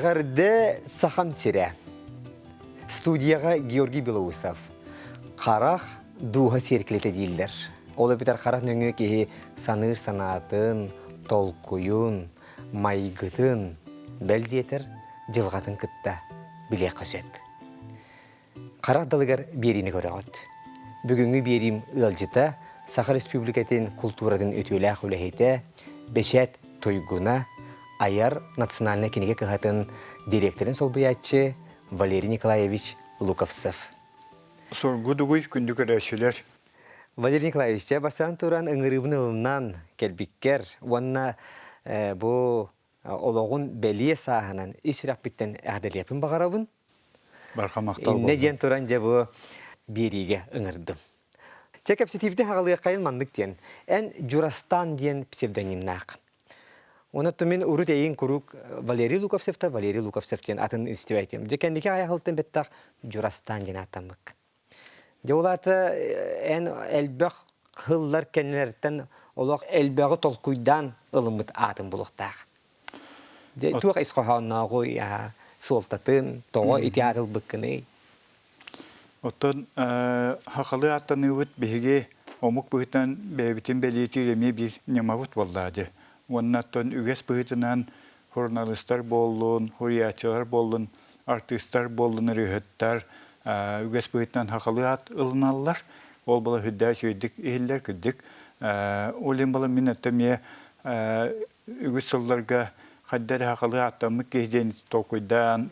Эҕэрдэ Сахам сирэ. Студияҕа Георгий Белоусов. Харах дууһа сиэркилэтэ дииллэр. Ол эбэтэр харах нөҥүө киһи саныыр санаатын, толкуйун, майгытын, бэл диэтэр, дьылҕатын кытта билиэххэ сөп. Харах далыгар биэриини көрөҕүт. Бүгүҥҥү биэриим ыалдьыта Саха Республикатын култууратын үтүөлээх үлэһитэ, бэчээт туйгуна, айар национальнай кинигэ кыһатын дириэктэрин солбуйааччы Валерий Николаевич Луковцев. Соргу дугуй күндү көрөөччүлэр. Валерий Николаевич, дьэ бастаан туран ыҥырыыбын ылынан кэлбиккэр уонна бу олоҕун бэлиэ сааһынан ис сүрэхпиттэн эҕэрдэлиэхпин баҕарабын. Барҕа махтал Иннэ диэн туран дьэ бу биэриигэ ыҥырдым. Чэ кэпсэтиибитин хаҕалыаххайын маннык диэн. Эн Дьурастан диэн псевдонимнаах. Онон мин урут эйин куруук Валерий Луковцевта Валерий Луковцев диэн атын истибэтим. Дьэ кэнники айахылтан бэттэх Дьурастан диэн ааттаммыккын. Дьэ ол аата эн элбэх хыллар кэннилэриттэн олох элбэҕи толкуйдаан ылыммыт аатын булуохтаах. Дьэ туох ис хоһооннооҕуй, суолтатын, тоҕо ити аат ылбыккыный? Оттон хахалы ааттаныыбыт биһиги омук быһыытынан бэйэбитин бэлиэтиир эмиэ биир ньымабыт буоллаа дии. Уонна оттон үгэс быһыытынан журналистар буоллун, суруйааччылар буоллун, артыыстар буоллун, ырыаһыттар үгэс быһыытынан хахалы аат ылыналлар. Ол була сүрдээх үчүгэйдик иһиллэр, кырдьык. Ол иһин була мин өттө эмиэ үгүс сылларга хайда эрэ хахалы ааттаммыт киһи диэн толкуйдаан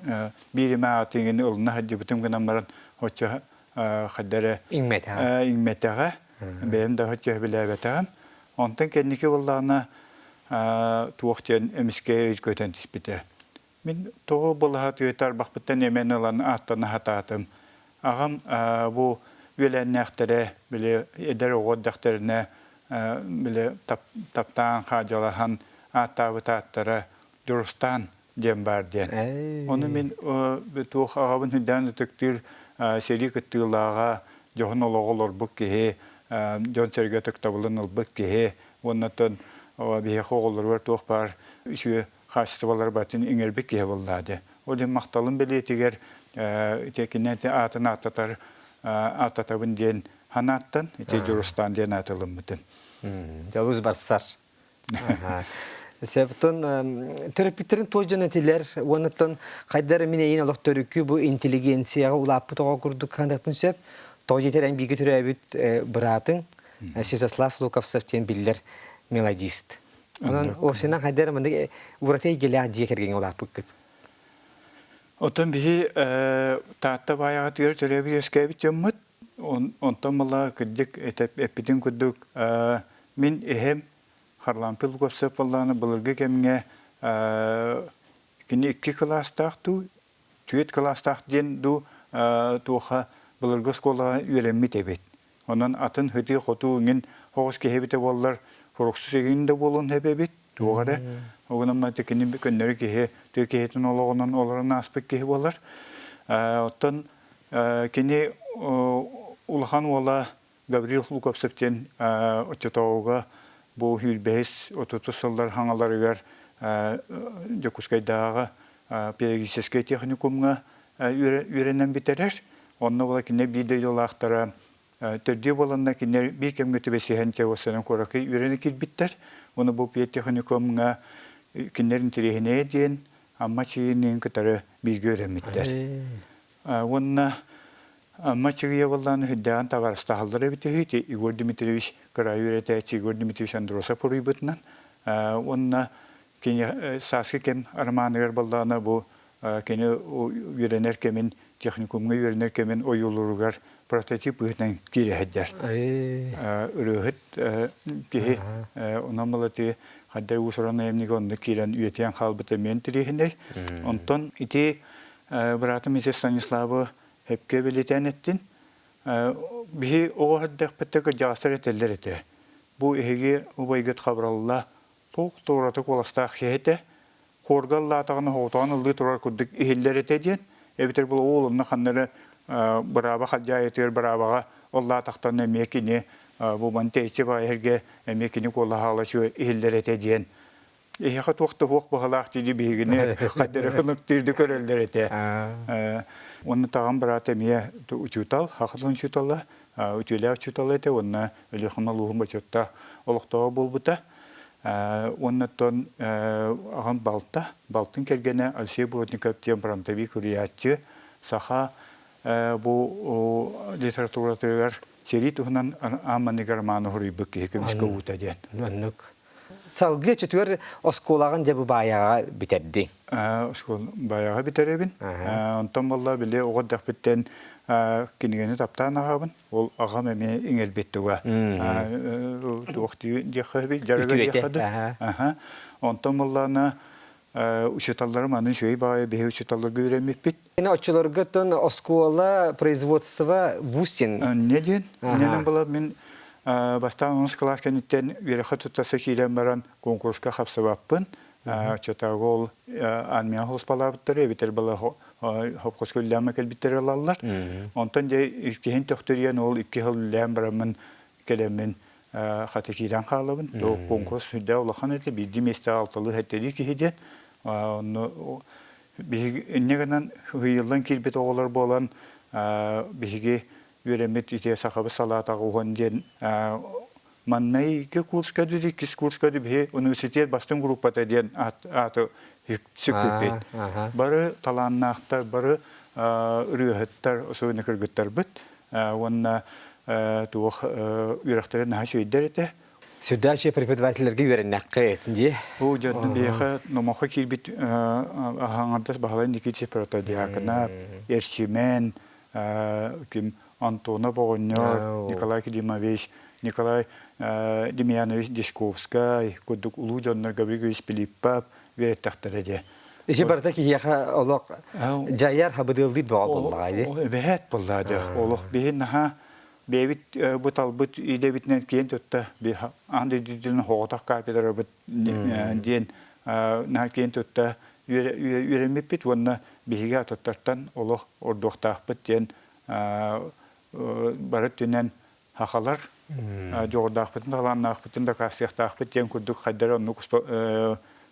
биир эмэ ааты иҥин ылына сылдьыбытым гынан баран оччо хайда эрэ Иҥмэтэҕэ. Иҥмэтэҕэ. Бэйэм да оччо билээбэтэҕим. Онтон кэнники буоллаҕына туох диэн эмискэ өйгөтөн түспүтэ. Мин тоҕо былаһа тыатарбахпыттан эмэн ылан ааттана сатаатым. Аҕам бу үөлээннээхтэрэ, били эдэр оҕо эрдэхтэринэ били таптаан хаадьалаһан ааттаабыт ааттара Дьурустаан диэн баар диэн. Ону мин туох аҕабын үрдээн ытыктыыр сэрии кыттыылааҕа, дьоһун олоҕу олорбут киһи, дьон-сэргэ ытыктабылын ылбыт киһи уонна биһиэхэ оҕолоругар туох баар үчүгэй хаачыстыбалары барытын иҥэрбит киһи буоллаа дии. Ол иһин махталым бэлиэтигэр ити кини аатын ааттатар ааттатабын диэн санааттан ити Дьурустаан диэн аат ылыммытым. Дьолус барсар. Септон төрөппүттэрин туох дьон этилэр уонуттан хайдар мин эйин олох төрүкү бу интеллигенцияҕа улааппыт оҕо курдук хандаппын сөп. Тоҕо диэтэр эн бииргэ төрөөбүт быраатыҥ Святослав Луковцев диэн биллэр мелодист. Онон уопсайынан хайдар маннык ураты эйгэлээх дьиэ кэргэҥҥэ улааппыккыт. Оттон биһи Таатта баайаҕатыгар төрөөбүт үөскээбит дьоммут. Онтон мала кырдьык эппитин курдук мин эһэм Харлампий Луковцев буоллаҕына былыргы кэмҥэ кини икки кылаастаах дуу, түөрт кылаастаах диэн дуу туоха былыргы оскуолаҕа үөрэммит эбит. Онон атын һытыы-хотуу иҥин оҕус киһи эбитэ буоллар, уруксус игин да буолуон сөп эбит, туох эрэ. Ол гынан кини көннөрү киһи, тыа киһитин олоҕунан олорон ааспыт киһи буолар. Оттон кини улахан уола Гаврил Луковцев диэн оччотооҕуга бу сүүрбэһис отутус сыллар хаҥаларыгар Дьокуускайдааҕы педагогическай техникумҥа үөрэнэн бүтэрэр. Онно була кинилэр биир дойдулаахтара төрдүө буоланна кинилэр биир кэмҥэ түбэсиһэн Чевостынан куоракка үөрэнэ киирбиттэр. Уонна бу педтехникумҥа кинилэр интэриэһинэйэ диэн Амма Чыйыныын кытары бииргэ үөрэммиттэр. Уонна Амма Чыгыйа буоллаҕына сүрдээҕин табаарыстаһаллар эбит үһү. Ити Егор Дмитриевич кыраайы үөрэтээччи Егор Дмитриевич Андросов уруйбутунан. Уонна кини Сааскы кэм романыгар буоллаҕына бу кини үөрэнэр кэмин, техникумҥа үөрэнэр кэмин ойуулууругар прототип быһыытынан киирэ сылдьар. Ырыаһыт киһи онон балаты хаддай уус-уран айымньыга онно киирэн үйэтийэн хаалбыта эмиэ интэриэһинэй. Онтон ити быраатым ити Станиславы сөпкө бэлиэтээн эттин. Биһи оҕо эрдэхпиттэ кырдьаҕастар этэллэр этэ. Бу эһиги убайгыт Хабыралла туох туората куоластаах киһи этэ. Хуорга ыллаатаҕына хоҕутоҕун ыллыы турар курдук иһиллэр этэ диэн. Эбэтэр бу уол онно ханна эрэ бырааба халдьаайытыгар быраабаҕа ыллаатахтарына эмиэ кини бу мантэйчи баайырга эмиэ кини куолаһа ала иһиллэр этэ диэн. Эһиэхэ туох да суох быһалаах дии биһигини хайдары хыныктыырды көрөллөр этэ. Уонна таҕам быраата эмиэ учуутал, хахатын учуутала, үтүөлээх учуутал этэ уонна Өлүөхүмэ улууһун бочуоттаах олохтооҕо буолбута. Уонна оттон аҕам балта, балтын кэргэнэ Алексей Бродников диэн фронтовик суруйааччы, саха бу литературатыгар сэрии туһунан аан маныгы романы суруйбут киһи көмүскэ уута диэн. Оннук. Салгыы чөтүгэр оскуолаҕын дьэ бу Баайаҕа бүтэрдиҥ. Оскуола Баайаҕа бүтэрэбин. Онтон буолла били оҕо эрдэхпиттэн кинигэни таптаан аҕабын. Ол аҕам эмиэ иҥэрбит туга. Туох диэххэ дьарыга диэххэ да. Онтон буоллаҕына учууталларым аны үчүгэй баҕайы биһи учууталларга үөрэммиппит. Оччолорго тон оскуола производство вуз диэн. Не диэн? Иннинэн була мин бастаан онус кылаас кэнниттэн үөрэххэ туттарса киирэн баран куонкуруска хапсыбаппын. Оччотооҕу ол армияҕа сулууспалаабыттара эбэтэр бала хопхоско үлэлээн кэлбиттэрэ ылаллар. Онтон дьэ иккиһин төхтөрүйэн ол икки сыл үлэлээн бараммын кэлэммин хата киирэн хаалабын. Туох куонкурус сүрдээх улахан этэ, биирдии миэстэҕэ алталыы сэттэлии киһи диэн. Онно биһиги инньэ гынан ыйыллан киирбит оҕолор буолан биһиги үөрэммит ити сахабыт салаатаҕа уһун диэн маннайгы курска дии иккис курска дии биһи университет бастыҥ группата диэн ааты сүкпүппүт. Бары талааннаахтар, бары ырыаһыттар, особенно кыргыттарбыт уонна туох үөрэхтэрэ наһаа үчүгэйдэр этэ. Сүрдээх үчүгэй преподавателлэргэ үөрэннэххэ дии. Бу дьонно биһиэхэ номоххо киирбит аһаҥардас Баһылай Никитич Протодьяконов, Эрчимэн, ким Антонов оҕонньор, Николай Климович, Николай Демьянович Дьячковскай курдук улуу дьоннор Гаврил Филиппов үөрэттэхтэрэ дии. Ити барыта киһиэхэ олох дьайар хабыдыаллыыр бөҕө буоллаҕа дии. Эбэһээт буоллаҕа дии. Олох биһи наһаа бэйэбит бу талбыт идэбитинэн киэн тутта аан дойдутун хоҕотох кафедрабыт диэн наһаа киэн тутта үөрэммиппит уонна биһиги атыттартан олох ордуохтаахпыт диэн бары өттүнэн сахалар дьоҕурдаахпытын талааннаахпытын дакаастыахтаахпыт диэн курдук хайдары оннук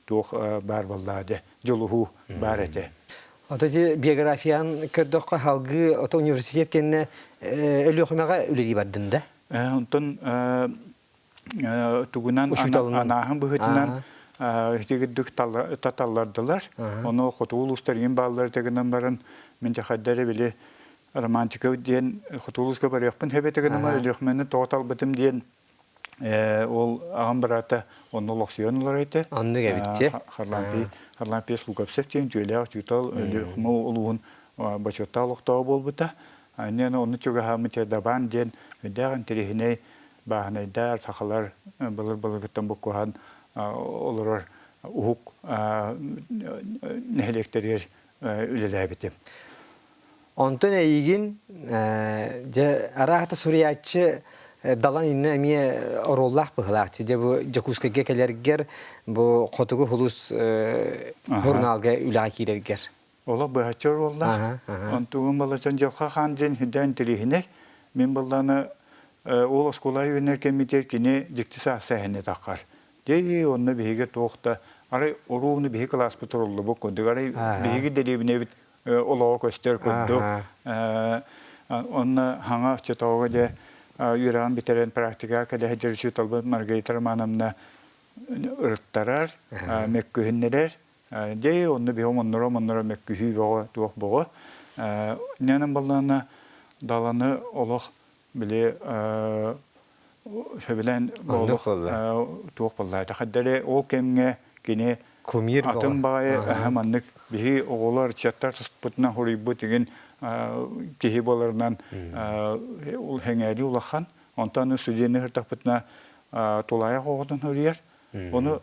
туох баар буоллаа дьэ дьулуһуу баар этэ. Ото ити биографиян көрдөххө салгыы ото университет кэннэ Өлүөхүмэҕэ үлэлии бардын да? Онтон тугунан анааһын быһыытынан ити курдук таталлардылар. Ону хотугу улуустар иҥин бааллар этэ гынан баран мин дьэ эрэ били романтика диэн хотугу улууска барыахпын сөп этэ гынан Өлүөхүмэни тоҕо талбытым диэн ол аҕам быраата онно олохсуйан олорор этэ. Оннук эбит Харлампий Харлампий Луковцев диэн үтүөлээх учуутал Өлүөхүмэ улууһун бочуоттаах олохтооҕо буолбута. Анньан онну чугаһааммыт Дабаан диэн үрдээх интэриэһинэй бааһынайдар, сахалар былыр-былыргыттан буккуһан олорор уһук нэһилиэктэригэр үлэлээбитим. Онтон эйигин дьэ арааһата суруйааччы Далан иннэ эмиэ оруоллаах быһылаах. Дьэ бу Дьокуускайга кэлэргэр бу Хотугу Хулус журналга үлэҕэ киирэргэр. Олох быһаччы оруоллаах. Онтугун балачан Дьылха хаан диэн сүрдээх интэриэһинэй. Мин быллаана ол оскуола үөрэнэр кэммитигэр кини дьикти саас сэһэнэ таххар. Дьэ онно биһиги туох да арай оруобуна биһи кылааспыт туруллубут курдук арай биһиги дэриэбинэбит олоҕо көстөр курдук. Онно хаҥа оччотооҕу дьэ үөрэҕин бүтэрэн практикаҕа кэлэ сылдьар учууталбыт Маргарита Романовна ырыттарар, мөккүһүннэрэр. Дьэ онно биһи омонноро-омонноро мөккүһүү бөҕө туох бөҕө. Нянан баллаана даланы олох били сөбүлээн олох туох буолла хайдары ол кэмҥэ кини кумир атын баҕайы маннык биһи оҕолор ыччаттар туспутунан хуруйбут игин киһи буоларынан хэҥээри улахан онтон студенты сыртахпытына тулаайах оҕотун суруйар ону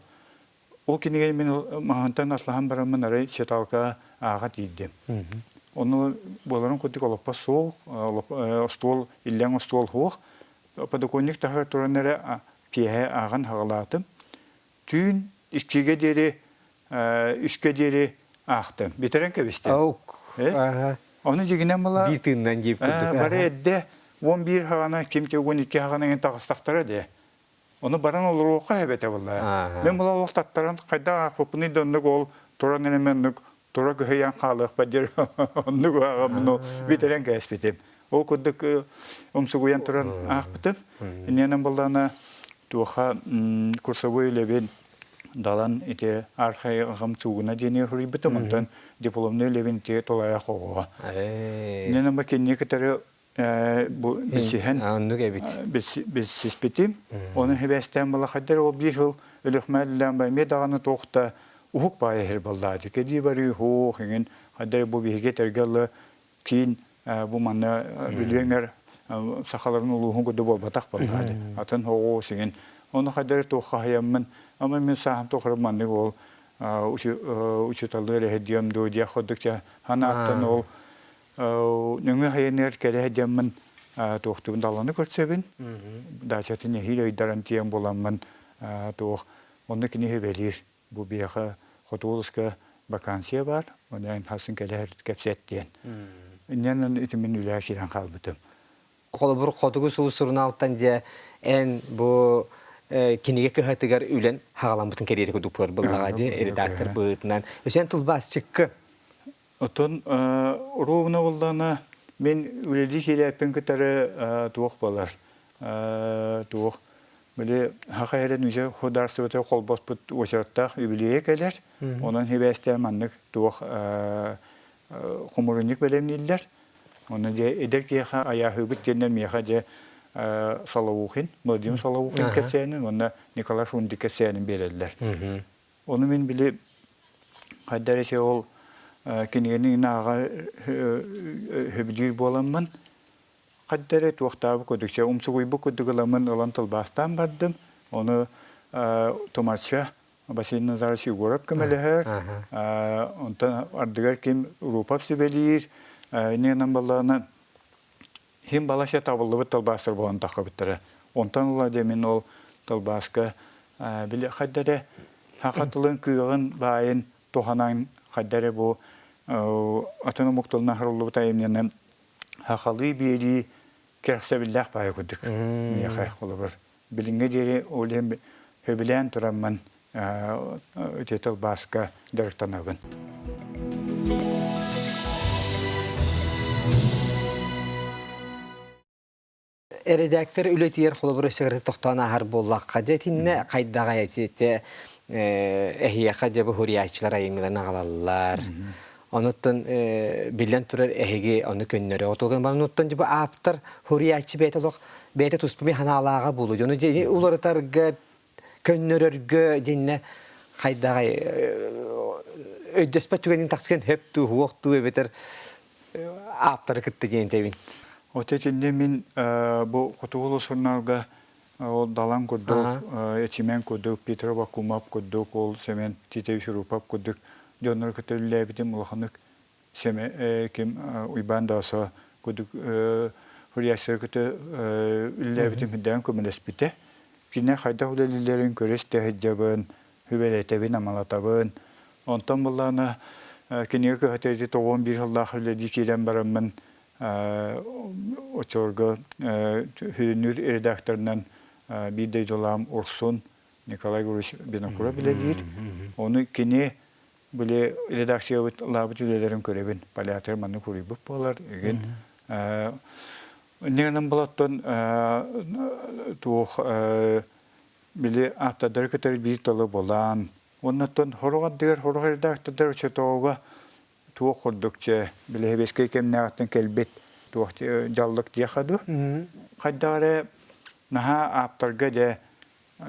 Ол кинигэни мин маһынтан аслаһан бараммын арай читалка ааҕа тиийдим. Ону буоларын курдук олоппос суох, остуол, иллэҥ остуол суох. Подоконник таһыгар туран эрэ киэһэ ааҕан хаҕалаатым. Түүн иккигэ диэри, үскэ диэри аахтым. Бүтэрэн кэбистим. Ону дьигинэн була биир тыынынан диэбит курдук. Бары эрдэ 11 хаҕана, ким 12 хаҕана таҕыстахтара дии. Ону баран олоруохха эбэтэ буолла. Мен була олох таттаран хайдах аахпыппыный да оннук ол туран эрэ оннук тура көһүйэн хаалыахпа диэр оннук ааҕаммын бүтэрэн кээспитим. Ол курдук умсугуйан туран аахпытым. Иннинэн буоллаана туоха курсовой үлэбин далан ити архайҕам цугуна диэни суруйбутум. Онтон дипломный үлэбин ити толайах оҕоҕо. Иннинэн бу кинини кытары бу билсиһэн оннук эбит билсиспитим. Оны хибэстээн балахайдар ол биир сыл өлөхмээллээн бай эмиэ даҕаны туохта уһук баайа иһэр баллаады. Кэлии барыы хуох иҥин хайдар бу биһиги этэргэ киин бу манна Бүлүүҥэр сахаларын улууһун курдук буолбатах буоллаады. Атын оҕу сиҥин. Ону хайдар туохха хаһыйаммын, ама мин сааһым тухары маннык ол учууталлыыр эһэдиэм дуу диэх курдук ханааттан ол нөҥүө хайаныар кэлэ сылдьаммын туохтугун даланы көрсөбүн. Дачатын эһиил ыйдаран тиийэн буламмын туох онно кини сүбэлиир. Бу биһиэхэ Хотугулуска вакансия баар, онон эн хасын кэлэр кэпсэт диэн. Инньэн ити мин үлэҕэ киирэн хаалбытым. Холобур, Хотугу сулус сурунаалтан дьэ эн бу кинигэ кыһатыгар үлэн хаҕаламмытын кэриэтэ курдук буоллаҕа дии редактор быһыытынан. Өсен тылбаасчыккын. Оттон ровно буоллаҕына мин үлэлии киирээппин кытары туох буолар туох били саха эрэн үсэ художествота холбоспут уочараттаах үбүлүөйэ кэлэр онон сибээстээн маннык туох хомурунньук бэлэмнииллэр онно дьэ эдэр киһиэхэ айааһыыбыт диэннэр миэхэ дьэ Солоухин Владимир Солоухин кэпсээнин уонна Николай Шундик кэпсээнин биэрэллэр Ону мин били хайда эрэ ол кинигэни ааҕа сөбүлүүр буоламмын, хайда эрэ туохтаабыт курдук, умсугуйбут курдук ыламмын ылан тылбаастаан бардым. Ону Тумарча Василий Назарович Егоров көмөлөһөр, онтон ардыгар ким Рупов сүбэлиир, иннинэн баллаана Иһин балачча табыллыбыт тылбаастар буолан таххыбыттара. Онтон ыла дьэ мин ол тылбааска били хайда эрэ саха тылын кыаҕын баайын туһанан хайда эрэ бу атын омук тылынан суруллубут айымньыны сахалыы биэрии кэрэхсэбиллээх баайа курдук миэхэ холобур билиҥҥэ диэри ол иһин сөбүлээн тураммын ити тылбааска дьарыктанабын. Эрэдээктэр үлэтигэр холобур өссө тохтоон ааһар буоллахха дьэ итиннэ хайдаҕай этите эһиэхэ дьэ бу суруйааччылар айымньыларын аҕалаллар. Онуттан биллэн турар эһиги ону көннөрө отуган баран дьэ бу ааптар суруйааччы бэйэтэ олох бэйэтэ туспа ханаалааҕа буолуо. Дьону дьэ уларытарга көннөрөргө дьиннэ хайдаҕай өйдөспөт түгэнин тахсыан хөп дуу, хуох дуу эбэтэр ааптары кытта диэн этэбин. Вот итиннэ мин бу Хотугу сурунаалга ол Далан курдук, Эчимэн курдук, Петр Бакумов курдук, ол Семен Титович Рупов курдук дьоннору кытта үлэлээбитим улаханнык Семен ким Уйбаан Даасова курдук суруйааччылары кытта үлэлээбитим үрдээн көмөлөспүтэ. Кинилэр хайдах үлэлииллэрин көрө-истэ сылдьабын, сүбэлэтэбин, амалатабын. Онтон былаана кинигэ кыһата ити 91 сыллаах үлэлии киирэн бараммын оччолорго сүрүннүүр редакторынан биир дойдулаам Урсун Николай Гурьевич Винокуров үлэлиир. Ону кини били редакциябыт лаабыт үлэлэрин көрөбүн. Полятор маннык уруйбут буолар. Игин Иннигинэн булаттан туох били ааптардары кытары биир тылы булан, оннуттан сорох ардыгар сорох редактордар оччотооҕуга туох курдук дьэ били сэбиэскэй кэмнээҕиттэн кэлбит туох дьаллык диэххэ дуу хайдах эрэ наһаа ааптарга дьэ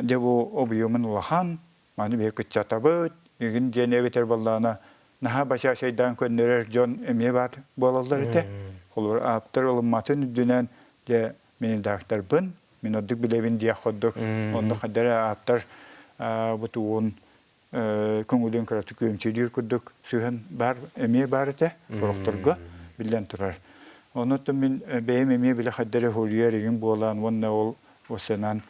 дьэ бу объемун улахан Маны биһи кыччатабыт, игин диэн эбэтэр буоллаҕына наһаа бачаачайдаан көннөрөр дьон эмиэ баар буолаллар этэ. Холобур, ааптар ылымматын үрдүнэн дьэ мин редакторбын, мин ордук билэбин диэх курдук, онно хайда эрэ ааптар бу тугун көҥүлүн кыратык күөмчүлүүр курдук сыһыан баар эмиэ баар этэ сорохторго биллэн турар. Онон мин бэйэм эмиэ билэ хайда эрэ суруйар игин буолан уонна ол осенан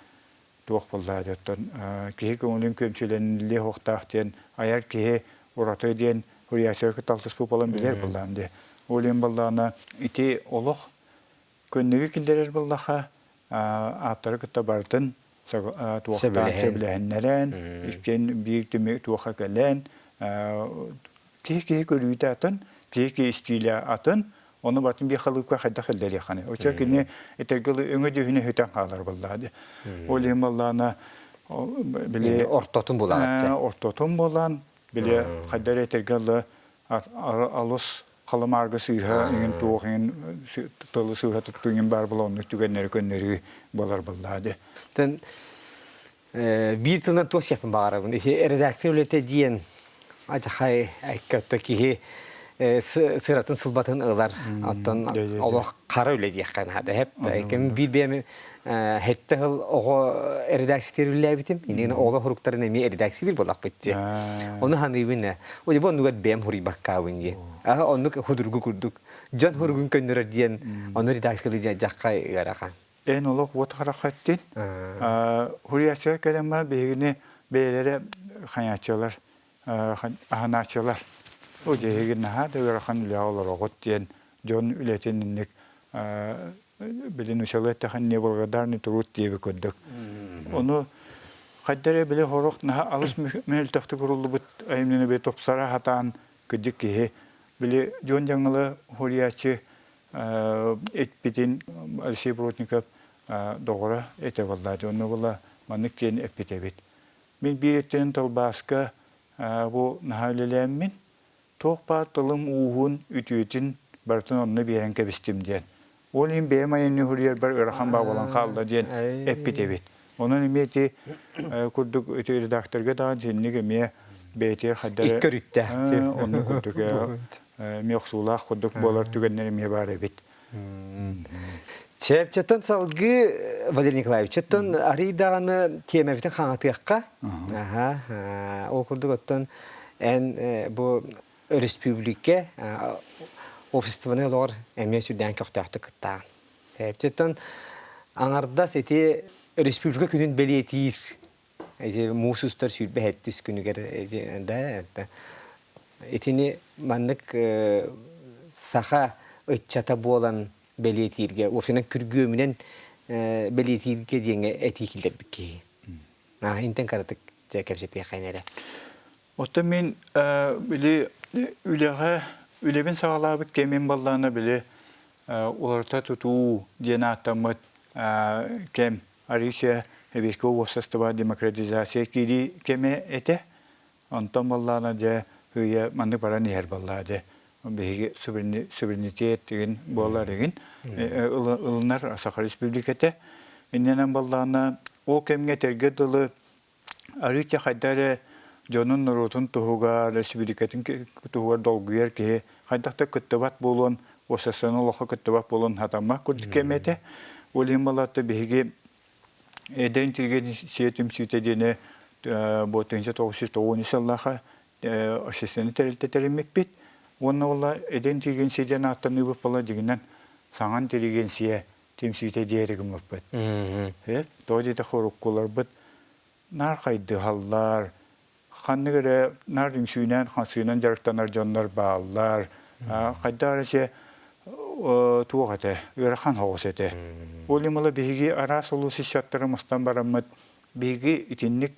туох буоллаа оттон киһи көҥүлүн күөмчүлэниллиэ суохтаах диэн айар киһи ураты диэн суруйааччылар кытта алтыспыт буолан билэр буоллаан дии. Ол иһин буоллаҕына ити олох көннөрү киллэрэр буоллаха ааптары кытта барытын Туохтаан сөбүлэһиннэрэн, иккиэн биир түмүк туохха кэлэн, киһи-киһи көрүүтэ атын, киһи-киһи истиилэ атын, ону батын биир халыыпка хайдах иллэриэххиний. Оччо кини этэргэ өҥө дьүһүнэ сүтэн хаалар буоллаҕа дии. Ол иһин буоллаҕына били ортотун булаҕыт. Ортотун булан, били хайдах эрэ этэргэ дылы алыс халымаарга сыыһа иҥин туох иҥин тылы сыыһа туттуу иҥин баар була оннук түгэннэри көннөрүү буолар буоллаҕа дии. Тэн биир тылынан туох сиэппин баҕарабын. Ити редактор үлэтэ диэн адьахай айка киһи сыратын сылбатын ылар. Оттон олох хара үлэ диэххэ наада. Хеп ким биир бэйэм хетте хыл оҕо редакциятыгар үлэлээбитим. Инигин оҕолор хуруктарын эмиэ редакциялыыр буоллахпыт дии. Ону ханыыбын ээ. Ой, бу оннугар бэйэм хуруйбаккаабын диэн. Аха оннук худургу курдук. Дьон хуругун көннөрөр диэн ону редакциялыы диэн дьахха ыарахан. Эн олох уот харахха эттин. Хуруйааччылар кэлэн баран биһигини бэйэлэрэ хайааччылар, аһынааччылар. О дьэ наһаа да ыарахан үлэҕэ олороҕут диэн дьон үлэтин инник билин учалы эттэхин неблагодарный труд диэби көрдөк. Ону хайда эрэ били хорох наһаа алыс мөлтөхтүк уруллубут айымньыны били тупсара сатаан кырдьык киһи били дьон дьаҥылы хуруйааччы эппитин Алексей Бродников доҕоро этэ буолла. Онно була маннык диэн эппит эбит. Мин биир өттүнэн тылбааска бу наһаа үлэлээммин, туох баар тылым ууһун, үтүөтүн барытын онно биэрэн кэбистим диэн. Ол иһин бэйэм айанныы суруйарбар ыарахан баа буолан хаалла диэн эппит эбит. Онон эмиэ ити курдук ити редакторга даҕаны итинник эмиэ бэйэтигэр хайдах эрэ икки өрүттээх оннук курдук эмиэ охсуулаах курдук буолар түгэннэр эмиэ баар эбит. Чэпчэтэн салгыы Валерий Николаевичтан арый даҕаны тиэмэбитин хаҥатыахха. Аха, ол курдук оттон эн бу өрөспүүбүлүкэ общественнай олоҕор эмиэ сүрдээн көхтөөхтүк кыттаҕын. Чэпчэтэн аҥардас ити республика күнүн бэлиэтиир ити муус устар 27 күнүгэр да итини маннык саха ыччата буолан бэлиэтииргэ уопсайынан күргүөмүнэн бэлиэтииргэ диэҥҥэ этии киллэрбит киһи. Интэн каратык кэпсэтиэххин эрэ. Оттон мин били үлэҕэ үлэбин саҕалаабыт кэмим баллаана били уларыта тутуу диэн ааттаммыт кэм Арыыча Сэбиэскэй уопсастыба демократизация киирии кэмэ этэ. Онтон буоллаҕына дьэ һыйа маннык баран иһэр буоллаҕа дьэ. Биһиги суверенитет игин буолар игин ылынар Саха Республиката. Иннинэн буоллаҕына ол кэмҥэ этэргэ дылы арыыча хайда эрэ дьонун норуотун туһугар, республикатын туһугар долгуйар киһи хайдах да кыттыбат буолуон, уопсастыбаннай олоххо кыттыбат буолуон сатаммат курдук кэм этэ. Ол иһин балаатта биһиги эдэр интеллигенция түмсүүтэ диэни бу 1993 сыллаахха общественнай тэрилтэ тэриммиппит. Уонна ол эдэр интеллигенция диэн ааттаныыбыт буола дьиҥинэн саҥа интеллигенция түмсүүтэ диэри гыммыппыт. Тоҕо диэтэххэ уруккуларбыт наар хайдыһаллар, ханнык эрэ наар үҥсүүнэн, хансыынан дьарыктанар дьоннор бааллар. Хайдах эрэ чэ туох этэ, ыарахан соҕус этэ. Ол иһин биһиги араас улуус ыччаттара мустан бараммыт, биһиги итинник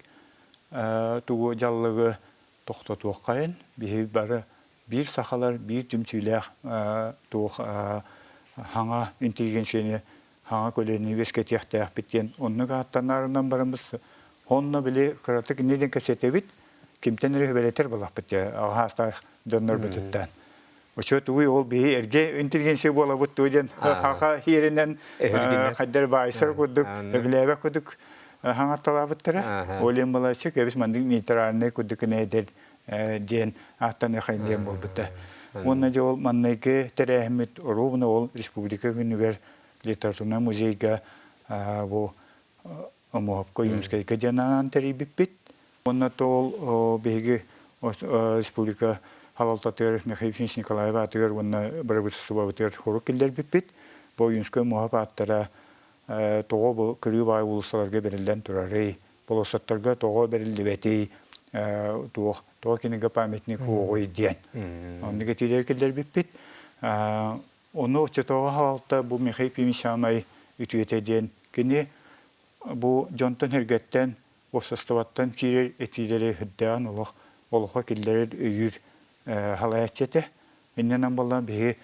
тугу дьаллыгы тохтотуоххайын, биһиги бары биир сахалар биир түмсүүлээх туох хаҥа интеллигенцияны хаҥа көлүөнэни үөскэтиэхтээхпит диэн оннук ааттанаарынан бараммыт онно били кыратык инньэ диэн кэпсэтэбит кимтэн эрэ үбэлэтэр буоллахпыт дьэ аҕаастаах дьоннорбутуттан очо тугуй ол биһи эргэ интеллигенция буолабыт тугу диэн хаха иэринэн хайдар баайсар курдук өглээбэт курдук хаҥатталаабыттара ол иһин балаччы кэбис маннык нейтральный курдук эдэр диэн ааттаныахайын диэн буолбута. Уонна дьэ ол маннайгы тэрээһиммит оруобуна ол республика күнүгэр литературнай музейга бу Омуһапка Ойуунскайга диэн анаан тэрийбиппит. Уонна то ол биһиги республика салалтатыгар Михаил Ефимович Николаев аатыгар уонна бырабыыталыстыбабытыгар хорук киллэрбиппит. Бу Ойуунскай Омуһап ааттара тоҕо бу кырыы баай уулуссаларга бэриллэн турарый? Болуоссаттарга тоҕо бэриллибэтий, туох тоҕо кинигэ памятник суоҕуй диэн. Оннук этиилэри киллэрбиппит. Ону оччотооҕу салалта бу Михаил Ефимович саамай үтүөтэ диэн кини. Бу дьонтон эргэттэн, уопсастыбаттан киирэр этиилэри үрдээн олох олоххо киллэрэр өйүүр халайааччы этэ. Иннинэн буоллаан биһиги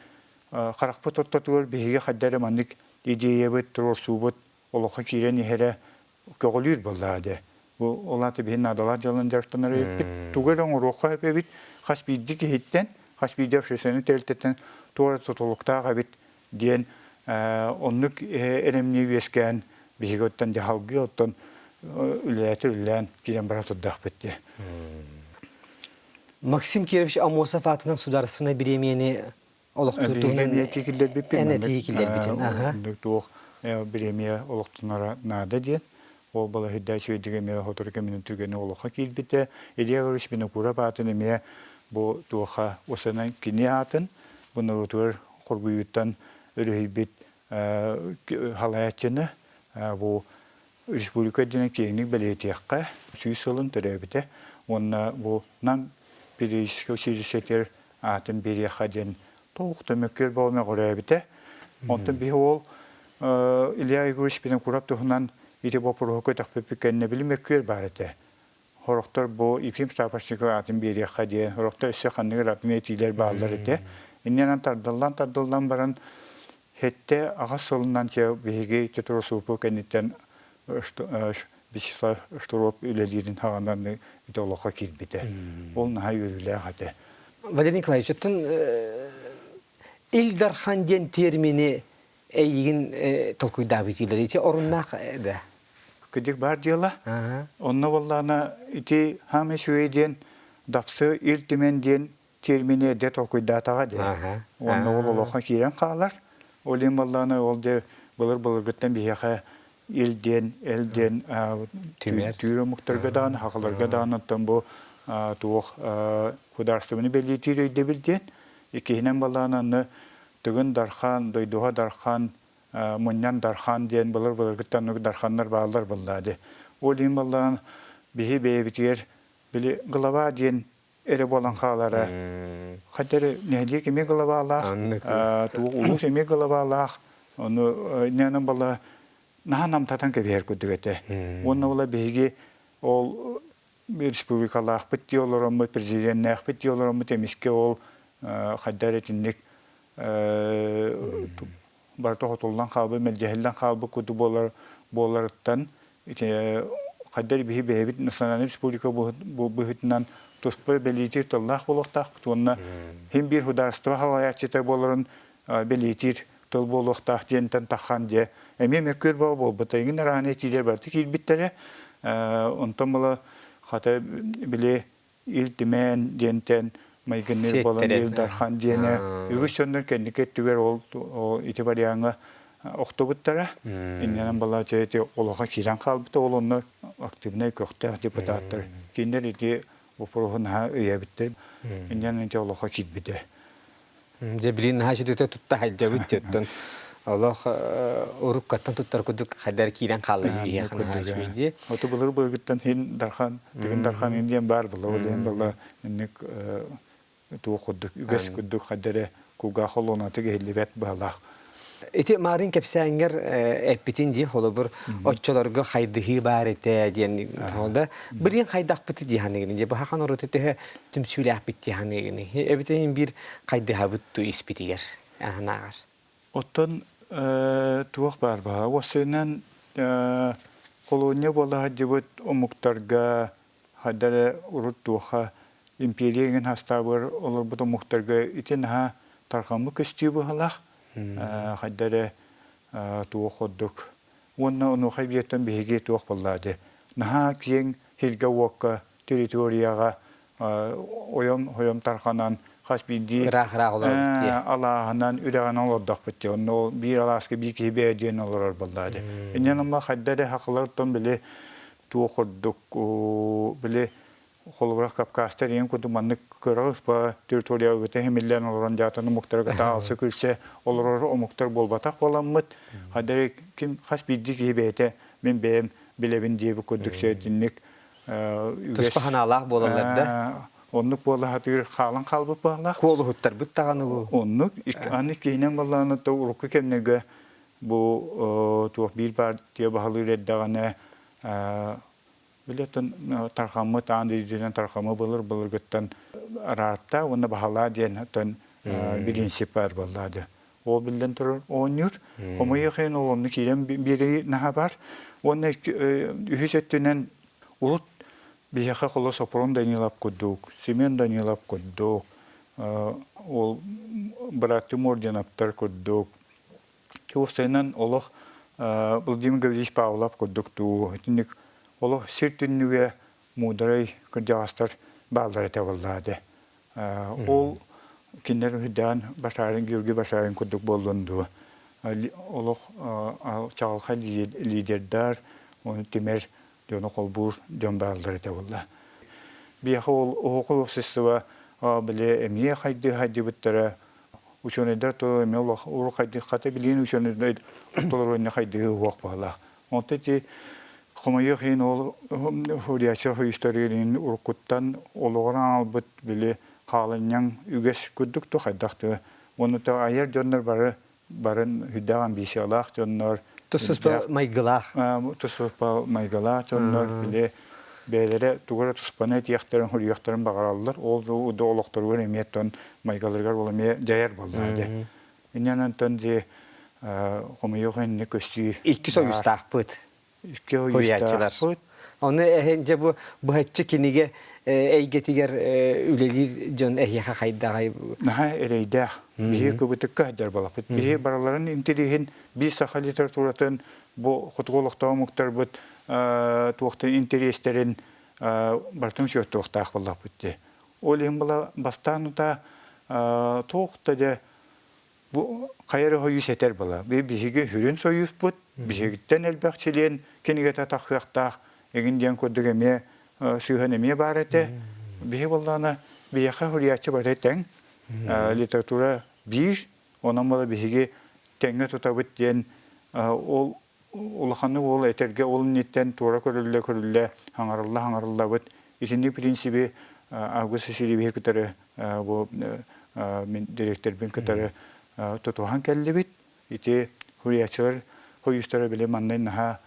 харахпыт ортотугар биһиги хайда эрэ маннык идеябыт, туруорсуубут олоххо киирэн иһэрэ көҕүлүүр буоллаҕа дии. Бу ол аата биһи наадалаах дьыаланан дьарыктанар эбиппит. Тугу эрэ оҥоруохха сөп эбит. Хас биирдии киһиттэн, хас биирдии общественнай тэрилтэттэн туох эрэ тутулуктаах эбит диэн оннук эрэмньи үөскээн биһиги оттон дьаһалгыы оттон үлэлээтэ үлэлээн киирэн бара турдахпыт дии. Максим Кирович Аммосов аатынан судаарыстыбаннай бириэмийэни олохтуур туһунан эн этии киллэрбитин. Оннук туох бириэмийэ олохтонора наада диэн. Ол балаһыйда үчүгэйдик эмиэ сотору кэминэн түргэнник олоххо киирбитэ. Илья Егорович Винокуров аатын эмиэ бу туоха усанан кини аатын бу норуотугар хоргуйууттан өрүһүйбүт халайааччыны бу республика үрдүнэн киэҥник бэлиэтиэххэ 100 сылын төрөөбүтэ уонна бу Нам педагогическай училищетыгар аатын биэриэххэ диэн туох да мөккүөр бөҕө мөҕүрээбитэ. Онтон биһи ол Илья Егорович Винокуров туһунан ити боппуруоһу көтөхпүппүт кэннэ били мөккүөр баар этэ. Сорохтор бу Ефим Шапошников аатын биэриэххэ диэн, сорохтор өссө ханнык эрэ атын этиилэр бааллар этэ. Иннинэн тардыллан-тардыллан баран сэттэ аҕыс сылынан чэ биһиги Тетросупу кэнниттэн Вячеслав Штыров үлэлиирин саҕанан ити олоххо киирбитэ. Ол наһаа үөрүүлээх этэ. Валерий Николаевич, оттон Ил Дархан диэн термини эйигин толкуйдаабытыылар ити оруннаах да? Кырдьык баар дьыала. Онно буоллаҕына ити хаамай үчүгэй диэн Дапсы Ил Түмэн диэн термини эрдэ толкуйдаатаҕа дии. Уонна ол олоххо киирэн хаалар. Ол иһин буоллаҕына ол дьэ былыр-былыргыттан биһиэхэ ил диэн, эл диэн түүр омуктарга даҕаны, сахаларга даҕаны оттон бу туох судаарыстыбаны бэлиэтиир өйдөбүл диэн. Иккиһинэн буоллаҕына аны Тыгын Дархан, Дойдуһа Дархан, Мунньан Дархан диэн былыр-былыргыттан дарханнар бааллар буоллаа дии. Ол иһин буоллаҕына биһи бэйэбитигэр били глава диэн эрэ буолан хаалара. Хайда эрэ нэһилиэк эмиэ главалаах, туох улуус эмиэ главалаах, ону иннинэн буолла наһаа намтатан кэбиһэр курдук этэ. Уонна була биһиги ол республикалаахпыт дии олороммут, президеннээхпит дии олороммут эмискэ ол хайда эрэ итинник барыта хотуллан хаалбыт, мэлдьэһиллэн хаалбыт курдук буолар буоларыттан ити хайда эрэ биһи бэйэбит национальнай республика быһыытынан туспа бэлиэтиир тыллаах буолуохтаахпыт уонна син биир судаарыстыба салайааччыта буоларын бэлиэтиир тыл буолуохтаах диэнтэн таххан дьэ эмиэ мөккүөр бөҕө буолбута иҥин арааны этиилэр барыта киирбиттэрэ онтон була хата били Ил Түмэн диэнтэн майгынныыр буолан Ил Дархан диэнэ үгүс дьоннор кэнники өттүгэр ол ити вариаҥҥа охтубуттара. Иннинэн балачча ити олоххо киирэн хаалбыта ол онно активнай көхтөөх депутаттар кинилэр ити боппуруоһу наһаа өйөөбүттэр. Иннинэн ити олоххо киирбитэ. Дьэ билин наһаа сүтүтэ тутта хайдьабыт оттон олох уруккаттан туттар курдук хайдар киирэн хаалла биһиэхэ наһаа үчүгэй дии. Оту былыр былыргыттан хин дархан тыгын дархан ин диэн баар була ол диэн була инник туох курдук үгэс курдук хайдары кулгаах холуонатык иһиллибэт быһалаах. Ити маарыын кэпсээҥҥэр эппитин дии холобур оччолорго хайдыһыы баар этэ диэн да билигин хайдахпыт дии саныыгын дии баһахан орото төһө түмсүүлээхпит дии саныыгын эбитин биир хайдыһабыт ту испитигэр аһынааҕар. Оттон туох баар баһа уоссайынан холуонньа буола сылдьыбыт омуктарга хайда эрэ урут туоха империя иҥин хастаабыгар олорбут омуктарга ити наһаа тарҕаммыт көстүү быһалаах хайда эрэ туох курдук уонна онуоха эбиэттэн биһиги туох буоллаа дии наһаа киэҥ сиргэ-уокка территорияҕа ойом-хойом тарҕанан хас биирдии ыраах-ыраах олоробут дии алааһынан үрэҕинэн олордохпут дии онно ол биир алааска биир киһи бэйэ диэн олорор буоллаа дии инньэ гынан хайда эрэ сахалар оттон били туох курдук били холобура Кавказтар ийэн курдук маннык кыра ыспа территорияҕа химиллэн олорон дьаатан омуктары кытта алсы күлсэ олорор омуктар буолбатах буоламмыт хайда ким хас биирдии киһи бэйэтэ мин бэйэм билэбин диэбит курдук сэтинник туспа санаалаах буолаллар да оннук буола сатыыр хаалан хаалбыт баалаах куолуһуттарбыт даҕаны бу оннук аны киһинэн баллааны урукку кэмнэргэ. Бу туох биир партия баһылыыр эрдэҕинэ билетин тарҕаммыт аан дойдунан тарҕамы былыр былыргыттан араатта уонна баһалаа диэн оттон бириинсип баар буоллаады. Ол биллэн турар оонньуур. Хомойуох иһин ол онно киирэн биэрии наһаа бар. Уонна үһүс өттүнэн урут биһиэхэ холо Сопром Данилов курдук, Семен Данилов курдук, ол бырааттыы Мординовтар курдук, уопсайынан олох Владимир Гаврильевич Павлов курдук дуу, итинник олох сир түннүгэ муударай кырдьаҕастар бааллар этэ буоллаады. Ол кинилэр үһүдээн Башарин Георгий Башарин курдук буоллун дуо олох чаҕылхай лидердар, ону түмэр дьону холбуур дьон бааллар этэ буолла. Биһиэхэ ол оһоҕой общество били эмиэ хайдыы хайдыбыттара учуонайдар то эмиэ олох уру хайдыы хата билигин учуонайдар толоруонньа хайдыы уох баалаах. Онто ити хомойуох иһин ол Фурячев историяны уруккуттан олоҕор аҥалбыт били хаалынньаҥ үгэс курдук то хайдах да уонна то айар дьоннор бары барын үрдээх амбициялаах дьоннор тус-туспа майгылаах тус-туспа майгылаах дьоннор били бэйэлэрэ тугу эрэ туспаны этиэхтэрин хоруйуохтарын баҕараллар ол да олохторугар эмиэ тон майгыларыгар ол эмиэ дьайар буоллаҕа дии инньэн онтон дии хомойуох инни көстүү икки союзтаахпыт Икки Суруйааччылар. Ону эһин дьэ бу быһаччы кинигэ эйгэтигэр үлэлиир дьон эһиэхэ хайдаҕай? Наһаа эрэйдээх. Биһиги кыбытыкка сылдьар буолаппыт. Биһиги барыларын интэриэһин биир саха литературатын бу хотугу олохтоох омуктарбыт туохтан интэриэстэрин барытын учуоттуохтаах буоллахпыт дии. Ол иһин була бастаан утаа туох да дьэ Бу хайа эрэ сойуус этэр була. Биһиги сүрүн сойууспут, биһигиттэн элбэх чилиэн кинигэтэ тахсыахтаах игин диэн курдук эмиэ сыһыан эмиэ баар этэ. Биһи буоллаҕына биһиэхэ суруйааччы барыта тэҥ, литература биир, онон була биһиги тэҥҥэ тутабыт диэн ол улаханнык уол этэргэ ол инниттэн туора көрүллэ-көрүллэ хаҥарылла-хаҥарыллабыт. Итинник принциби Август Васильевиһы кытары бу мин дириэктэрбин кытары тутуһан кэллибит. Ити суруйааччылар хойуустара били маннай наһаа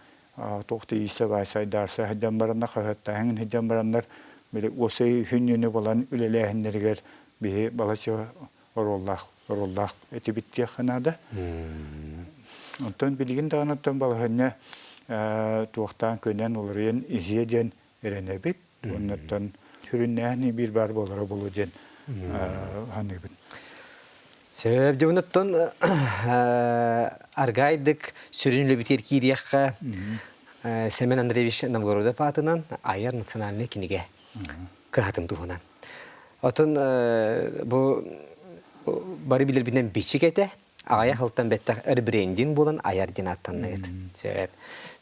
туох да иисэ баайсайдаарса сылдьан бараннар хаһыаттааһын сылдьан бараннар били уопсай үһүн булан үлэлээһиннэригэр биһи балачча оруоллаах оруоллаах этибит диэххэ наада. Онтон билигин даҕаны оттон балаһыанньа туохтаан көнөн уларыйан иһиэ диэн эрэнэбит. Оннуттан сүрүннээн биир баар буолара буолуо диэн саныыбын. Сөп, дьэ онуттан аргайдык сүрүн үлэбитигэр киириэххэ Семен Андреевич Новгородов аатынан айар национальнай кинигэ кыһатын туһунан. Отон бу бары билэрбинэн бичик этэ. Аҕыйах сылтан бэттэх ребрендинг буолан айар диэн ааттанныгыт. Сөп.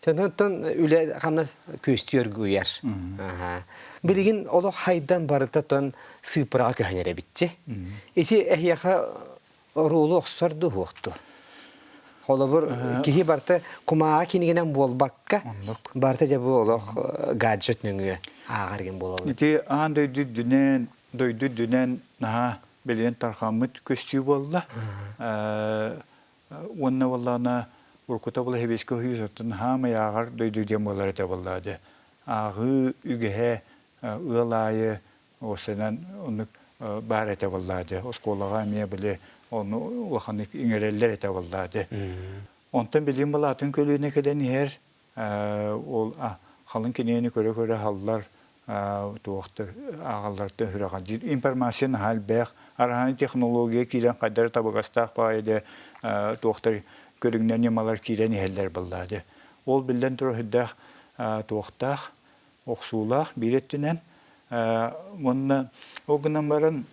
Оттон үлэ хамнас күөстүү өргүйэр. Билигин олох хайдан барыта тон сыыппараҕа көһөн эрэбитчи. Ити эһиэхэ оруолу охсор дуһуохту. Холобур, киһи барыта кумааҕы кинигэнэн буолбакка, барыта дьэ бу олох гаджет нөҥүө ааҕар гин буолаллар. Ити аан дойду үрдүнэн, дойду үрдүнэн наһаа билигин тарҕаммыт көстүү буолла. Уонна буоллаҕына уруккута була Сэбиэскэй Союз оттон хаамай ааҕар дойду диэн буолар этэ буоллаҕа дии. Ааҕыы үгэһэ ыал аайы Уопсайынан оннук баар этэ буоллаа дии. Оскуолаҕа эмиэ били ону улаханнык иҥэрэллэр этэ буоллаа дии. Онтон билигин былаатын көлүөнэ кэлэн иһэр ол халыҥ кинигэни көрө-көрө аһаллар туохтар ааҕалларыттан сүрэҕэлдьиир. Информация наһаа элбэх. Араһааны технология киирэн хайдары табыгастаах баҕайы да туохтар көрүҥнэр ньымалар киирэн иһэллэр буоллаа дии. Ол биллэн турар сүрдээх туохтаах охсуулаах биир өттүнэн уонна ол гынан баран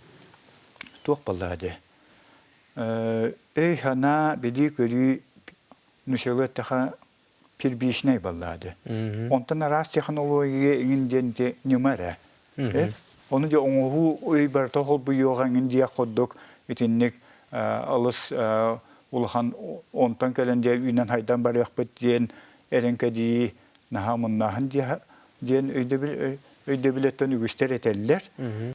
туох буоллаҕа дии өй-санаа билии-көрүү нуччалыы эттэххэ первичнэй буоллаҕа дии онтон араас технология иҥин диэн ити ньыма эрэ ону дьэ оҥоһуу өй барыта холбуйуоҕа иҥин диэх курдук итинник алыс улахан онтон кэлэн дьэ үүнэн хайдан барыахпыт диэн эрэҥкэдийии наһаа муннааһын диэн өйдөбүл өйдөбүлэттэн үгүстэр этэллэр.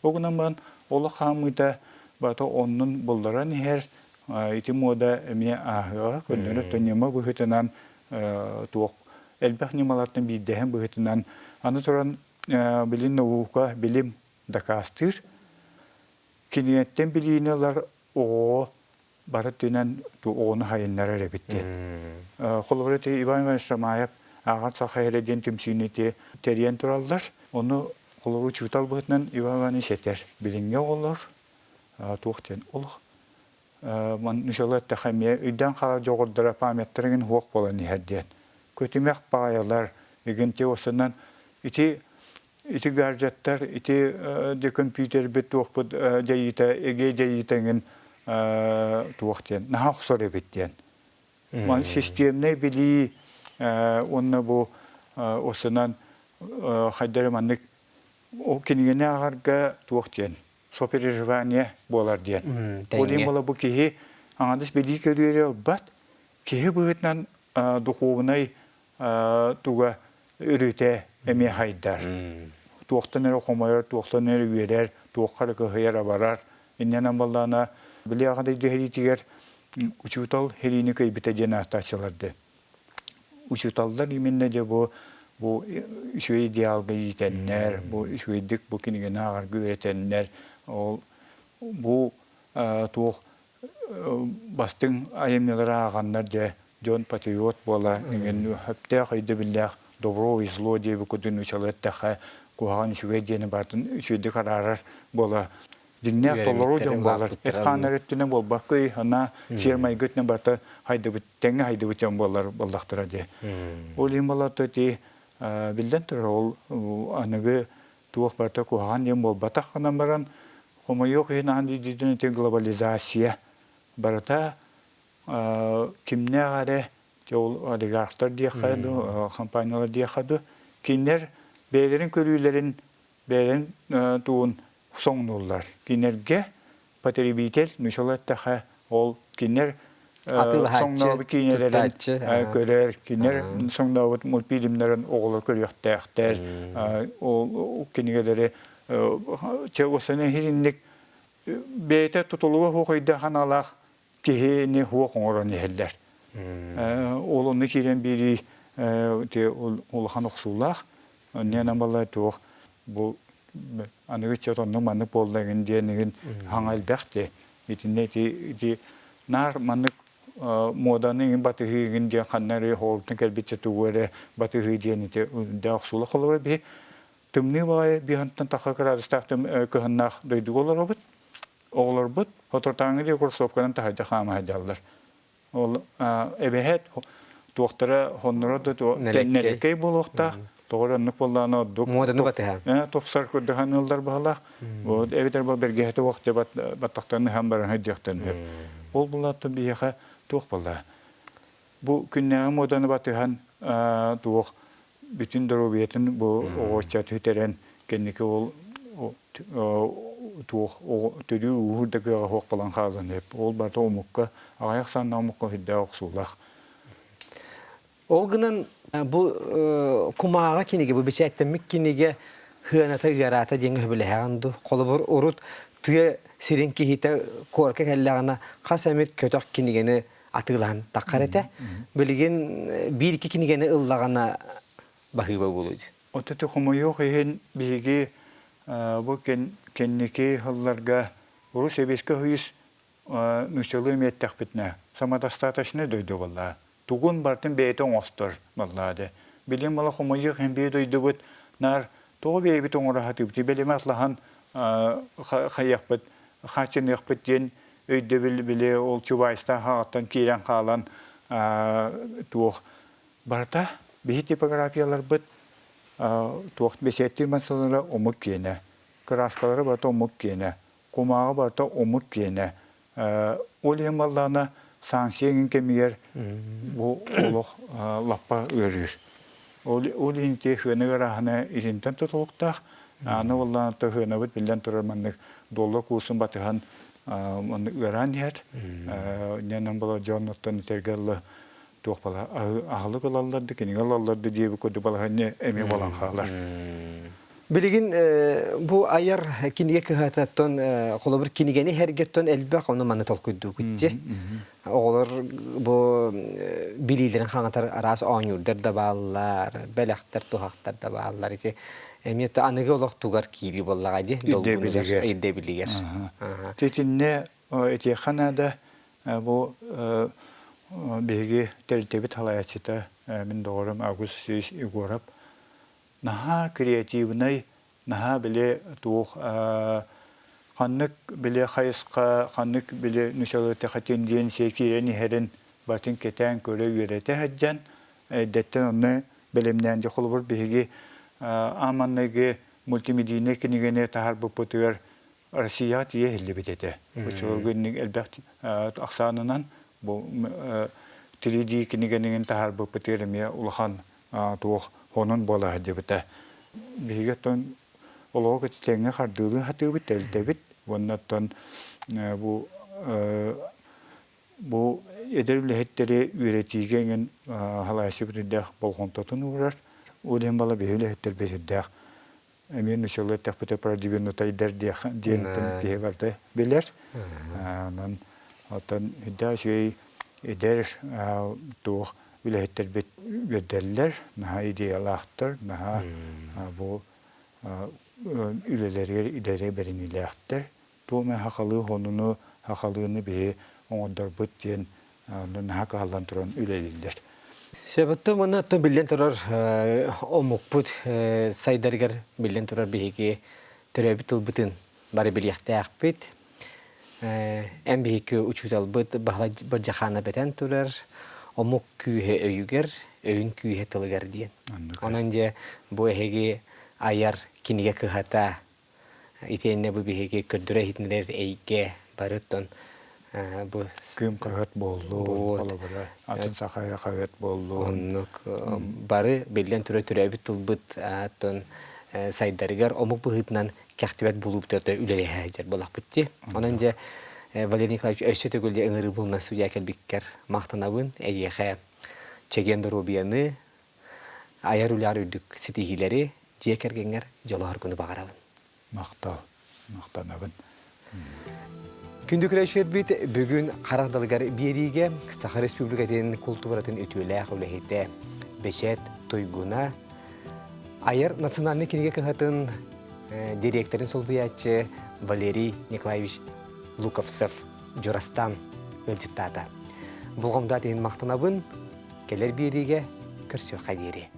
Ол гынан баран олох хаамыыта барыта оннун булларан иһэр. Ити муода эмиэ ааһыаҕа, көннөрү ньыма быһыытынан туох элбэх ньымалартан биирдэһин быһыытынан аны туран билин наука, билим дакаастыыр. Кинигэттэн билиини ылар оҕоҕо бары өттүнэн оҕону хайыннарар эбит диэн. Холобура ити Иван Иванович Шамаев ааҕан саха эрэ диэн түмсүүнү ити тэрийэн тураллар. Ону холобур учуутал быһыытынан Иван Иванович этэр. Билиҥҥи оҕолор туох диэн олох нучалыы эттэххэ эмиэ өйдөөн хаалар дьоҕурдара памяттара игин суох буолан иһэр диэн. Көтүмэх баҕайылар игин теосынан ити ити гаджеттар ити де компьютербит туохпут дьайыыта эгэ дьайыыта игин туох диэн наһаа охсор эбит диэн. Ман системнэй билии уонна бу осынан хайдары маннык ол кинигэни ааҕарга туох диэн сопереживание буолар диэн. Ол иһин буола бу киһи аҥардас билии көрүөрэ ылбат, киһи быһыытынан духуобунай туга өрүтэ эмиэ хайдар. Туохтан эрэ хомойор, туохтан эрэ үөрэр, туохха эрэ кыһыйар-абарар. Иннинэн буоллаҕына, били аҕа дойду сэриитигэр учуутал сэриини кыайбыта диэн ааттааччыларды. Учууталлар именно дьэ бу бу үчүгэй идеалга иитэннэр, бу үчүгэйдик бу кинигэни ааҕарга үөрэтэннэр, ол бу туох бастыҥ айымньылары ааҕаннар дьэ дьон патриот буола иҥин сөптөөх өйдөбүллээх добро и зло диэби курдук нуучалыы эттэххэ куһаҕан үчүгэй диэни барытын үчүгэйдик араарар буола дьиҥнээх толору дьон буолар эт хааннар өттүнэн буолбакка ана сиэр майгы өттүнэн барыта хайдыбыт тэҥҥэ хайдыбыт дьон буолар буоллахтара дии ол иһин буолла ити биллэн турар ол аныгы туох барыта куһаҕан диэн буолбатах гынан баран хомойуох иһин аан дойдутун ити глобализация барыта кимнээх эрэ ол олигархтар диэххэ дуу компаниялар диэххэ дуу кинилэр бэйэлэрин көрүүлэрин бэйэлэрин тугун соҥнууллар кинилэргэ потребитель нучала эттэхэ ол кинилэр соҥнообут киинэлэрин көрөр кинилэр соҥнообут мультфильмнарын оҕолор көрүөхтээхтэр ол кинигэлэри чэ осана иһинник бэйэтэ тутулуга суох өйдөөх аналаах киһини суох оҥорон иһэллэр ол онно киирэн биэрии улахан охсуулаах Онньонон буолла туох бу аныгы ыччат оннук маннык буолла игин диэн игин хаҥа элбэх дии. Итиннэ ити ити наар маннык муоданы игин батыһыы игин диэн ханна эрэ хоолтон кэлбитчэ тугу эрэ батыһыы диэн ити дээх охсуула холобура биһи тымныы баҕайы биһантан тахха кыраадыстаах кыһыннаах дойдуга олоробут. Оҕолорбут соторутааҥҥы диэки кроссовканан таһырдьа хаама сылдьаллар. Ол эбэһээт туохтара хонноро да нэлэккэй буолуохтаах. Тоҕо эрэ оннук буоллаҕына ордук Муоданы батыһан. Тупсар курдук ыаллар баһылаах. Вот эбэтэр бу бэргэһэтэ уох дьэ баттахтарын ыһан баран сылдьыахтарын сөп. Ол булааттан биһиэхэ туох буолла? Бу күннээҕи муоданы батыһан туох бүтүн доруобуйатын бу оҕочча түһэрэн кэнники ол туох төрүү ууһуур да кыаҕа суох буолан хаалан сөп. Ол барыта омукка, аҕыйах ахсааннаах омукка сүрдээх охсуулаах. Ол гынан бу кумааҕы кинигэ, бу бэчээттэммит кинигэ сыаната ыараата диэҥҥэ сөбүлэһэҕин дуу? Холобур, урут тыа сирин киһитэ куоракка кэллэҕинэ хас эмит көтөх кинигэни атыылаһан таххар этэ. Билигин биир-икки кинигэни ыллаҕына баһыыба буолуо дии. Отуту хомойуох иһин биһиги бу кэнники сылларга урут Сэбиэскэй Союз нууччалыы эмиэ эттэхпитинэ самодостаточнай дойду буолла. Тугун барытын бэйэтэ оҥостор буоллаады. Билигин буола хомойуох иһин биир дойдубут наар тоҕо бэйэбит оҥоро сатыыбытый бэлэми атлаһан хайыахпыт хааччыныахпыт диэн өйдөбүл били ол Чубайстаах аҕаттан киирэн хаалан туох Барыта биһи типографияларбыт туох бэчээттиир массыыналара омук киэнэ, кырааскалара барыта омук киэнэ, кумааҕы барыта омук киэнэ. Ол иһин буоллаҕына санкция эҥин кэмигэр бу олох лаппа ыарыыр. Ол ол иһин ити сыана ыарааһына итинтэн тутулуктаах. Аны буоллаҕына сыанабыт биллэн турар маннык доллар курсун батыһан маннык ыараан иһэр. Инньэнэн буолар дьон оттон этэргэ дылы туох бала аһылык ылаллар да кинигэ ылаллар да диэбит курдук балаһыанньа эмиэ буолан хаалар. Билигин бу айар кинигэ кыһатыттан холобур кинигэни иһэргэттэн элбэх ону маны толкуйдуугут Оҕолор бу билиилэрин хаҥатар араас оонньуурдар да бааллар, бэлэхтэр, туһахтар да бааллар. Ити эмиэ аныгы олохтугар киирии буоллаҕа дии, долгунугар, ирдэбилигэр. Итиннэ этиэххэ наада бу биһиги тэрилтэбит салайааччыта мин доҕорум Август Васильевич Егоров наһаа креативнай, наһаа били туох ханнык били хайысха, ханнык били нучалыытыха тенденция киирэн иһэрин батын кэтээн көрө үөрэтэ сылдьан эрдэттэн онно бэлэмнээн дьэ холобур биһиги аан маҥнайгы мультимедийнай кинигэни таһаарбыппытыгар Россияҕа тиийэ иһиллибит этэ. Оччолорго инник элбэх ахсаанынан бу 3D кинигэнигин таһаарбыппытыгар эмиэ улахан туох хонун буола сылдьыбыта. Биһиги оттон олоҕу тэҥҥэ хардыылыы сатыыбыт, тэрилтэбит уонна оттон бу бу эдэр үлэһиттэри үөрэтиигэ эҥин халаайсыбыт үрдээх болҕомтотун уурар. Ол иһин бала биһи үлэһиттэрбит үрдээх эмиэ нучалыы эттэхпитэ продвинутайдар диэн киһи барыта билэр. Онон оттон үрдээх үчүгэй эдэр туох үлэһиттэрбит үөрдэллэр, наһаа идеялаахтар, наһаа бу үлэлэригэр идэлэригэр бэриниилээхтэр. Туох эмэ сахалыы сонуну, сахалыыны биһи оҥордорбут диэн наһаа кыһаллан туран үлэлииллэр. Сөбүттэн уонна оттон биллэн турар омукпут сайдарыгар биллэн турар биһиги төрөөбүт тылбытын бары билиэхтээхпит. Эн биһиги учууталбыт Баһылай Бырдьахаанап этэн турар омук күүһэ өйүгэр, өйүн күүһэ тылыгар диэн. Онон дьэ бу эһиги айар кинигэ кыһата Итиэннэ бу биһиги көрдөрө иһитиннэрэр эйгэ бары оттон бу Кыым хаһыат буоллун, холобура, атын саха хаһыат буоллун. Оннук бары биллэн турар төрөөбүт тылбыт оттон сайдарыгар омук быһыытынан кэхтибэт булуубут үлэлэһэ сылдьар буоллахпыт дии. Онон дьэ Валерий Николаевич өссө төгүл дьэ ыҥырыы булунан судья кэлбиккэр махтанабын. Эйиэхэ чэгиэн доруобуйаны, айар үлэҕэр үрдүк ситиһиилэри, дьиэ кэргэҥҥэр дьолу-соргуну баҕарабын. Махтал. Махтанабын. Күндү көрөөччүлэрбит, бүгүн харах далыгар биэриигэ Саха Республикатын култууратын үтүөлээх үлэһитэ, бэчээт туйгуна, айар национальнай кинигэ кыһатын директорын солбуйааччы Валерий Николаевич Луковцев Дьурастан ыалдьыттаата. Болҕомтоот иһин махтанабын, кэлэр биэриигэ көрсүөххэ диэри.